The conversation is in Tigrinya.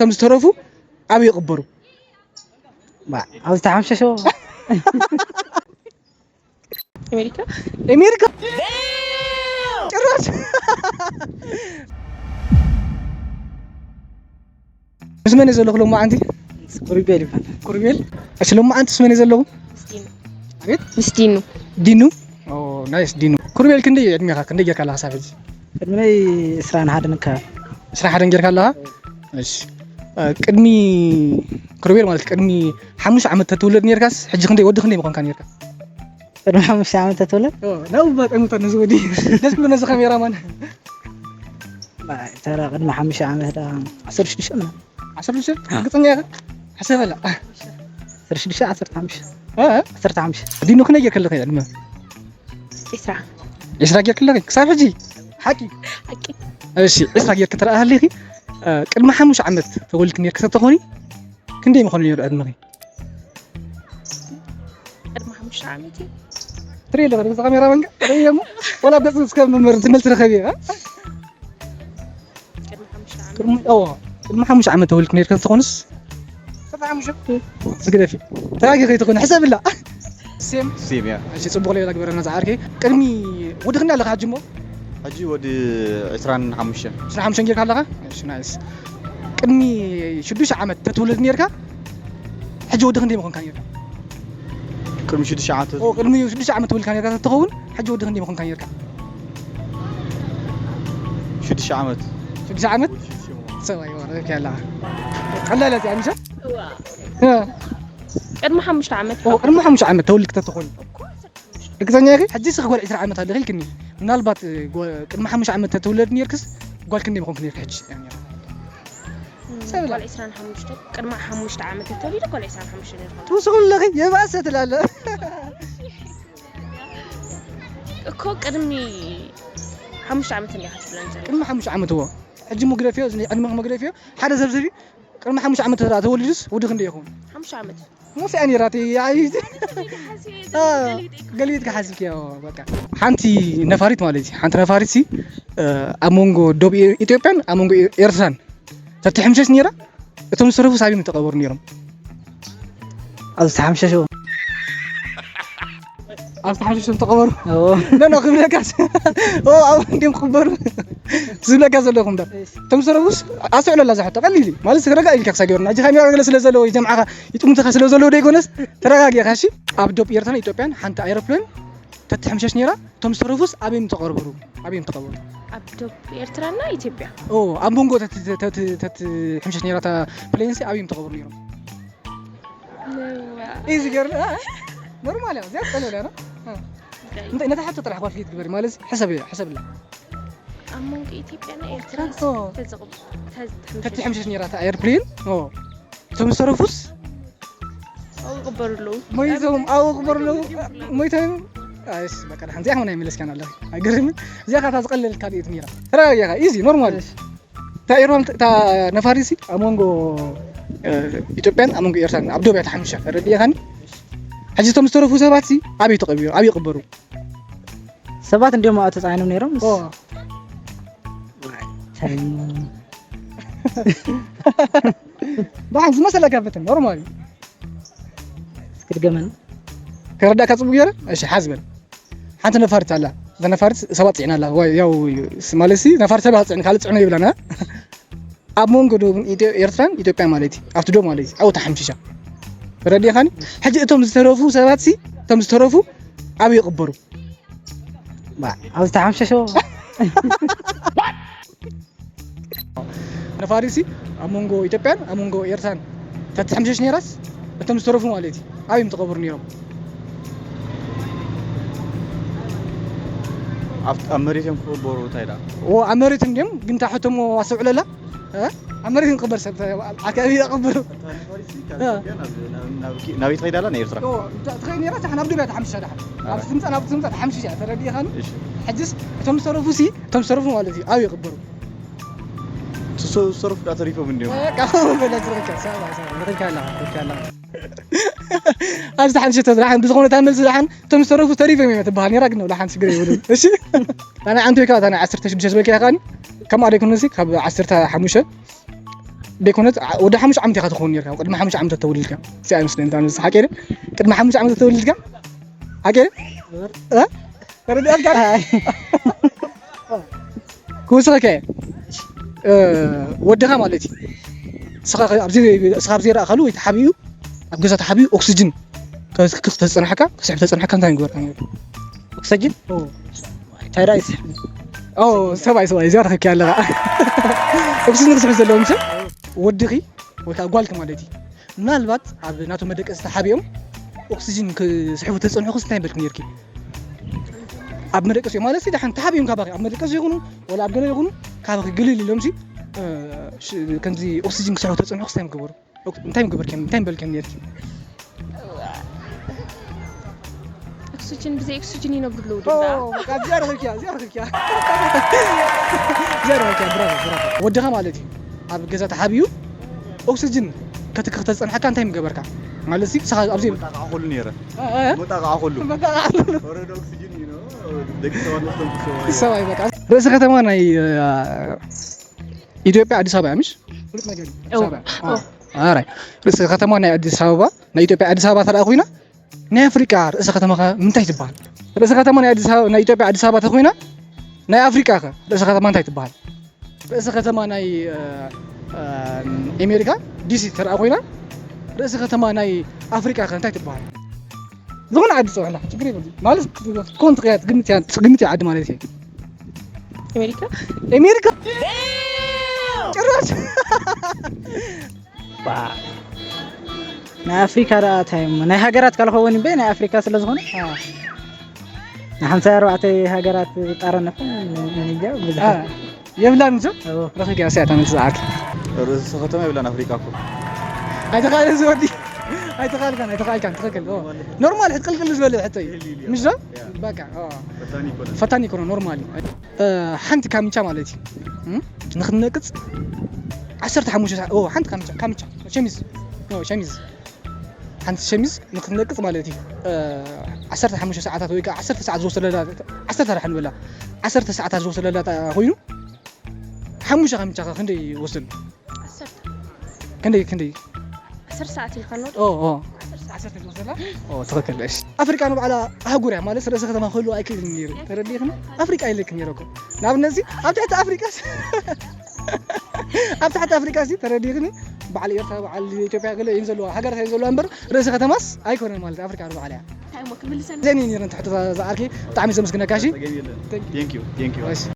እቶም ዝተረፉ ኣበይ ይቕበሩ? ባ ኣብዚ ተሓምሸሾ ኣሜሪካ ኣሜሪካ። ጭራሽ ምስ መን እየ ዘለኹ ሎማዓንቲ? ቁሪቤል ይባላል። ኩርቤል። እሺ፣ ሎማዓንቲ ምስ መን እየ ዘለኹ? ምስ ዲኑ ኣቤት። ምስ ዲኑ ዲኑ። ኦ፣ ናይስ ዲኑ። ኩርቤል፣ ክንደይ ዕድሜኻ? ክንደይ ጌርካ ኣለኻ ሳብ ሕጂ? ቅድመይ ዕስራን ሓደን ከባቢ። ዕስራን ሓደን ጌርካ ኣለኻ? እሺ። እ፣ ቅድሚ ኩርቤል ማለት ቅድሚ ሓሙሽተ ዓመት ተትውለድ ኔርካስ ሕጂ ክንደይ፣ ወዲ ክንደይ ምኾንካ ኔርካ? ቅድሚ ሓሙሽተ ዓመት ተትውለድ ናብ ባጠሙታ ነዚ ወዲ ደስ ብሎ ነዚ ካሜራማን ተራ ቅድሚ ሓሙሽተ ዓመት ዳ ዓሰርተ ሽዱሽተ ምናምን ዓሰርተ ሽዱሽተ ግጥኛ ኢኻ? ሕሰበላ። ዓሰርተ ሽዱሽተ ዓሰርተ ሓሙሽተ እ? ዓሰርተ ሓሙሽተ ዲኑ ክንደይ ጌርካ ኣለኻ ዕድመ? ዒስራ ዒስራ ጌርካ ኣለኺ ክሳብ ሕጂ? ሓቂ? ሓቂ እሺ፣ ዒስራ ጌርካ ተረኣ ሃሊኺ፣ እ፣ ቅድሚ ሓሙሽተ ዓመት ተወልድኪ ኔርኪ ተተኾኒ ክንደይ ምኾነ ነይሩ ዕድመኺ? ቅድሚ ሓሙሽተ ዓመት እዩ ትርኢ ኣለኻ ነዚ ካሜራ መንካ? ትርኢ እሞ ወላ ገጽ እስከ መምህር ትምህርቲ ረኸቢ፣ እ? ቅድሚ ሓሙሽተ ዓመት ቅድሚ፣ እዎ፣ ቅድሚ ሓሙሽተ ዓመት ተወልድኪ ኔርኪ ተኾንስ? ዝግደፊ። ተራጊ ከይትኾን ሕሰብላ። ሴም። ሴም እያ። እሺ፣ ጽቡቕ ሌላ ግበረና ዝዓርከይ። ቅድሚ ወዲ ክንደይ ኣለኻ ሕጂ እሞ? ሕጂ ወዲ ዕስራን ሓሙሽተን። ዕስራን ሓሙሽተን ጌርካ ኣለኻ? እሺ፣ ናይስ። ቅድሚ ሽዱሽተ ዓመት ተትውለድ ኔርካ፣ ሕጂ ወዲ ክንደይ ምኾንካ ኔርካ? ቅድሚ ሽዱሽተ ዓመት ኦ፣ ቅድሚ ሽዱሽተ ዓመት ተወልድካ ኔርካ ተትኸውን፣ ሕጂ ወዲ ክንደይ ምኾንካ ኔርካ? ሽዱሽተ ዓመት። ሽዱሽተ ዓመት? ሰብኣይ ወረ ከላ። ቀላል እያ፣ ምሻ? እ። ቅድሚ ሓሙሽተ ዓመት ኦ፣ ቅድሚ ሓሙሽተ ዓመት ተወልድክ ተትኾን። ርግጸኛ ኢኺ? ሕጂ ስኽ ጓል ዕስራ ዓመት ኣለኺ ኢልክኒ። ምናልባት፣ እ፣ ጓ-፣ ቅድሚ ሓሙሽተ ዓመት ተትውለድ ኔርክስ፣ ጓል ክንደይ ምኾንክ ኔርክ ሕጂ? ሰብ ጓል ዕስራን ሓሙሽተ ቅድሚ ሓሙሽተ ዓመት ተወሊደ ጓል ዕስራን ሓሙሽተ ነርኩ ትውስኹ ኣለኺ፣ የባሰ ትላለ። እኮ ቅድሚ ሓሙሽተ ዓመት እንዲኻ ትብለን ዘሎ ቅድሚ ሓሙሽተ ዓመት እዎ። ሕጂ መግረፍዮ፣ እዚ ዕድመ መግረፍዮ፣ ሓደ ዘብዘቢ፣ ቅድሚ ሓሙሽተ ዓመት ተወሊዱስ፣ ወዲ ክንደይ ይኸውን? ሓሙሽተ ዓመት ሙሴ ኣኒራቲ ያይት ገሊት ክሓዝኪ ያው በቃ ሓንቲ ነፋሪት ማለት እዩ። ሓንቲ ነፋሪት ሲ ኣብ መንጎ ዶብ ኢትዮጵያን ኣብ መንጎ ኤርትራን ተትሕምሸሽ ነይራ። እቶም ዝተረፉ ሳቢም ተቐበሩ ነይሮም። ኣብዚ ተሓምሸሽ ኣብ ተሓምሸሽ ተቐበሩ እዎ ኖ ኖ ክብለካስ ኦ ኣብ እንዲም ክበሩ ዝብለካ ዘለኹም ዳ እቶም ዝተረፉስ ኣስዕለላ ዝሕቶ ቀሊል እዩ ማለት ተረጋ ኢልካ ክሳገሩና እጂ ካሜራ ገለ ስለ ዘለዎ ይጀምዓኻ ይጥምትኻ ስለ ዘለዎ ደይኮነስ ተረጋጊኻ እሺ። ኣብ ዶብ ኤርትራን ኢትዮጵያን ሓንቲ ኣይሮፕላን ተትሕምሸሽ ነይራ። እቶም ዝተረፉስ ኣበይም ተቐርበሩ? ኣበይም ተቐበሩ? ኣብ ዶብ ኤርትራና ኢትዮጵያ ኦ ኣብ መንጎ ተት- ተት- ተት- ተትሕምሸሽ ነይራ እታ ፕሌንሲ ኣበይም ተቐበሩ ነይሮም? ኢዚ ገርና ኖርማል እያ እዚኣ ቀለል እያ ነው። እንታይ ነታ ሕቶ ጥራሕ ኳልፊት ግበሪ ማለት ሕሰብ እያ ሕሰብላ ኣብ መንጎ ኢትዮጵያና ኤርትራ ኦ። ተዘቕብ ተትሕምሸሽ ነይራ እታ ኤርፕሌን ኦ እቶም ዝተረፉስ ይቕበሩ ኣለዉ ሞይቶም ኣብኡ ክበሩ ኣለዉ ሞይቶም ኣይስ በቃ ደሓን እዚኣ ከሆነ ኣይመለስካን ኣለኺ ኣይገርምን። እዚኣ ካታ ዝቐለል ካልእት ነይራ ተረጋጊኻ ኢዚ ኖርማል። እታ ኤርትራ እታ ነፋሪሲ ኣብ መንጎ ኢትዮጵያን ኣብ መንጎ ኤርትራን ኣብ ዶብ እያ ተሓምሻ ተረዲእኻኒ። ሕጂ እቶም ዝተረፉ ሰባት ሲ ኣበይ ተቐቢሩ ኣበይ ይቕበሩ? ሰባት እንዲኦም ኣብኡ ተፃዒኖም ነይሮም ምስ ኦ። ደሓን ዝመሰለካ ፈትን ኖርማል እዩ። እስኪ ድገመኒ ከረዳእካ ፅቡቅ ገይረ እሺ ሓዝ በል። ሓንቲ ነፋሪት ኣላ እዛ ነፋሪት ሰባት ፅዕና ኣላ ወይ ያው ማለት ሲ ነፋሪት ሰባት ፅዕን ካልእ ፅዕኖ ይብላና። ኣብ መንጎ ዶብን ኢትዮ- ኤርትራን ኢትዮጵያ ማለት እዩ ኣብቲ ዶብ ማለት እዩ ኣብኡ ተሓምሽሻ ተረዲኻኒ። ሕጂ እቶም ዝተረፉ ሰባት ሲ እቶም ዝተረፉ ኣበይ ይቕበሩ? ኣብዚ ተሓምሸሾ ነፋሪሲ ኣብ መንጎ ኢትዮጵያን ኣብ መንጎ ኤርትራን ተትሕምሸሽ ነይራስ እቶም ዝተረፉ ማለት እዩ ኣበይ ምተቐበሩ ነይሮም? ኣብ ኣብ መሬት እዮም ክቕበሩ እንታይ ደኣ ዎ ኣብ መሬት እንዲም ግን ታሕቶም ኣስተውዕለላ እ? ኣብ መሬት ንቅበር ሰብ ኣካባቢ ይቕበሩ ናበይ ትኸይድ ኣላ ናይ ኤርትራ ትኸይድ ነራ ታሕ ናብ ዱብያ ተሓምሻ ዳሓ ኣብ ትምፃ ናብ ትምፃ ተሓምሽሽ እያ ተረዲእኻኒ እሺ ሕጅስ እቶም ዝተረፉ ሲ እቶም ዝተረፉ ማለት እዩ ኣብ ይቕበሩ ዝሰረፉ ዳ ተሪፎም እንዲዮም ኣብዚ ተሓምሸ ተዝረሓን ብዝኾነ እታ መልሲ ዝረሓን እቶም ዝተረፉ ተሪፎም እዮም ትበሃል ነራ ግን ላሓን ስግረ ይብሉ እሺ ታና ዓንቶ ኢካ ታና ዓሰርተ ሽዱሽተ ዝበልካ ኢኻኒ ከምኣ ደይኮነሲ ካብ ዓሰርተ ሓሙሽተ ደይኮነት፣ ዓ-፣ ወዲ ሓሙሽተ ዓመት ኢኻ ትኸውን ነርካ፣ ቅድሚ ሓሙሽተ ዓመት ተወሊድካ። እዚ ኣይመስለኒ፣ እንታ ንስ ሓቂ የለ? ቅድሚ ሓሙሽተ ዓመት ተወሊድካ? ሓቂ የለ? እ? ተረዲኣልካ? ኣይ። ክውስኸካ እየ። እ፣ ወድኻ ማለት እዩ። ንስኻ ኣብዚ፣ ንስኻ ኣብ ዘይረኣኻሉ ወይ ተሓቢኡ፣ ኣብ ገዛ ተሓቢኡ ኦክስጅን ከ-፣ ክስሕብ ተጸናሕካ፣ ክስሕብ ተጸናሕካ እንታይ ምግበርካ ነይሩ? ኦክስጅን? ኦ። እንታይ ደኣ ይስሕብ? ኦ፣ ሰብኣይ፣ ሰብኣይ፣ እዚኣ ትኽክል ኣለኻ። ኦክስጅን ክስሕብ ዘለዎም ሰብ ወድኺ ወይ ከዓ ጓልኪ ማለት እዩ። ምናልባት ኣብ ናቶም መደቀሲ ተሓቢኦም ኦክስጅን ክስሕቡ ተጸንሑኹስ እንታይ በልኪ ነይርኪ? ኣብ መደቀሲኦም ማለት ደሓን ተሓቢኦም ካባኺ ኣብ መደቀሲ ይኹኑ ወላ ኣብ ገለ ይኹኑ ካባኺ ግልል ኢሎምሲ፣ እ፣ ሽ-፣ ከምዚ ኦክስጅን ክስሕቡ ተጸንሑኹስ እንታይ ምገበሩ? ኦክ-፣ እንታይ ምገበርኪ? እንታይ ምበልኪ ነይርኪ? ኦክስጅን፣ ብዘይ ኦክስጅን ይነብሩ ኣለዉ ኦ፣ ድምዳ። በቃ እዚኣ ረኺብኪያ፣ እዚኣ ረኺብኪያ። እዚኣ ረኺብኪያ፣ ብራቮ፣ ብራቮ። ወድኻ ማለት እዩ። ኣብ ገዛ ተሓቢኡ ኦክስጅን ከትክኽ ተዝጸንሓካ እንታይ ምገበርካ? ማለት ሲ፣ ንስኻ ኣብዚ መጣቃዕኹሉ ነይረ። እ፣ እ? መጣቃዕኹሉ። መጣቃዕኹሉ። ኦረዲ ኦክስጅን እዩ ነው። ደቂ ሰባት መስተንክሶ። ሰብኣይ በቃ። ርእሰ ከተማ ናይ፣ እ፣ ኢትዮጵያ ኣዲስ ኣበባ እያ፣ ምሽ? ፍሉጥ ነገር እዩ። ኦ፣ ኣዲስ ኣበባ። ኦ። ኣራይ። ርእሰ ከተማ ናይ ኣዲስ ኣበባ፣ ናይ ኢትዮጵያ ኣዲስ ኣበባ ተደኣ ኮይና፣ ናይ ኣፍሪቃ ርእሰ ከተማ ከ ምንታይ ትበሃል? ርእሰ ከተማ ናይ ኣዲስ ኣበባ፣ ናይ ኢትዮጵያ ኣዲስ ኣበባ ተኮይና፣ ናይ ኣፍሪቃ ከ ርእሰ ከተማ እንታይ ትበሃል? ርእሰ ከተማ ናይ፣ እ፣ እ፣ ኣሜሪካ ዲሲ ተደኣ ኮይና፣ ርእሰ ከተማ ናይ ኣፍሪቃ ከ እንታይ ትበሃል? ዝኾነ ዓዲ ጽውዕላ፣ ችግር የብሉን። ማለት ኮን ትኽያት ግምት እያ፣ ግምት እያ ዓዲ ማለት እየ። ኣሜሪካ? ኣሜሪካ? ጭራሽ? ባ-፣ ናይ ኣፍሪካ ደኣ እንታይ እሞ፣ ናይ ሃገራት ካልኸውን እምበይ፣ ናይ ኣፍሪካ ስለ ዝኾነ፣ አ። ናይ ሓምሳ ኣርባዕተ ሃገራት ዝጣረነፈ፣ እኔ እንጃ፣ ብዙሕ። አ፣ የብላን እሱ? እዎ። ረኺብኪ፣ እዚኣ እታ መልሲ ዝኣኪ። ርእሰ ከተማ የብላን ኣፍሪካ እኮ። ኣይተኻእለ ዝወዲ። ኣይተኻእልካን፣ ኣይተኻእልካን፣ ትኽክል። እዎ። ኖርማል፣ ሕት ቅልቅል ዝበለ ሕቶ እዩ። ይህል፣ ይህል፣ ምሽ ዶ? ያ። በቃ፣ ኦ። ፈታኒ ይኮነ። ፈታኒ ይኮነ፣ ኖርማል እዩ። እ፣ ሓንቲ ካምቻ ማለት እዩ። እም? ንክትነቅጽ ዓሰርተ ሓሙሽተ ሰዓት፣ ኦ፣ ሓንቲ ካምቻ፣ ካምቻ፣ ሸሚዝ። ኦ፣ ሸሚዝ። ሓንቲ ሸሚዝ ንክትነቅጽ ማለት እዩ። እ፣ ዓሰርተ ሓሙሽተ ሰዓታት ወይ ከዓ ዓሰርተ ሰዓት ዝወስደላ፣ ዓሰርተ ደሓን ንበላ። ዓሰርተ ሰዓታት ዝወስደላ ታ-፣ ኮይኑ፣ ሓሙሽተ ካምቻ ከ ክንደይ ይወስደሉ? ዓሰርተ። ክንደይ፣ ክንደይ? ዓሰርተ ሰዓት ኢልካ ኣሎ። ኦ፣ ኦ። ዓሰርተ ሰዓት። ዓሰርተ ዝወስደላ? ኦ፣ ትኽክል፣ እሺ። ኣፍሪቃ ንባዕላ ኣህጉር እያ ማለት ርእሰ ከተማ ክህልዋ ኣይክእልን ነይሩ። ተረዲእክኒ? ኣፍሪቃ ኢለክን ነይረ እኮ። ንኣብነት እዚ ኣብ ትሕቲ ኣፍሪቃ ሲ-፣ ኣብ ትሕቲ ኣፍሪቃ ሲ ተረዲእክኒ? በዓል ኤርትራ፣ በዓል ኢትዮጵያ ገለ እየን ዘለዋ፣ ሃገራት እየን ዘለዋ እምበር ርእሰ ከተማስ ኣይኮነን ማለት ኣፍሪቃ ንባዕላ እያ። እንታይ እሞ ክምልሰኒ? ዘን እየ ነይረ ትሕቲ ዝኣርኪ፣ ብጣዕሚ ዘመስግነካ፣ እሺ? ጸገም የለን። Thank you። Thank you፣ thank you። እሺ።